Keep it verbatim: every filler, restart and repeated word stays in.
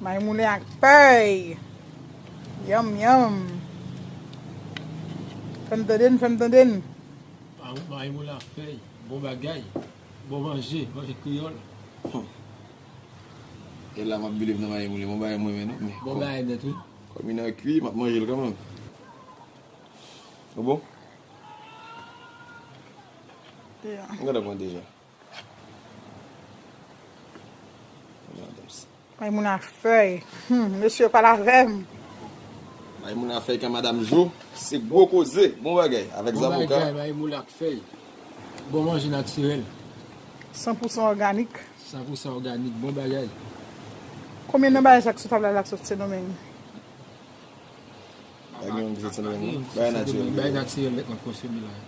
Mayi moulen ak fèy. Yanm, yanm. Fè m tande n, fè m tande n. Mayi moulen ak fèy. Bon bagay. Bon manje, manje kreyòl. E la m ap believe nan mayi moulen. Bon bagay mwen men non. Men Bon bagay nèt wi. Kòm li nan kwi, m ap manje l kanmenm. Ou bon? M gade pran deja. Mayi moulen ak fèy. Hmm, mesye pale avè m. Mayi moulen ak fèy kan madanm Jo, se gwo koze, bon bagay, avèk Bon zaboka. Bagay, mayi moulen ak fèy. Bon manje natirèl. San pou san òganik. San pou san òganik, bon bagay. Konbyen nan bagay sa k sou tab la la k sot Sendomeng? Pa gen yon ki sot Sendomeng non. Bagay natirèl. Bagay natirèl nèt m ap konsome la.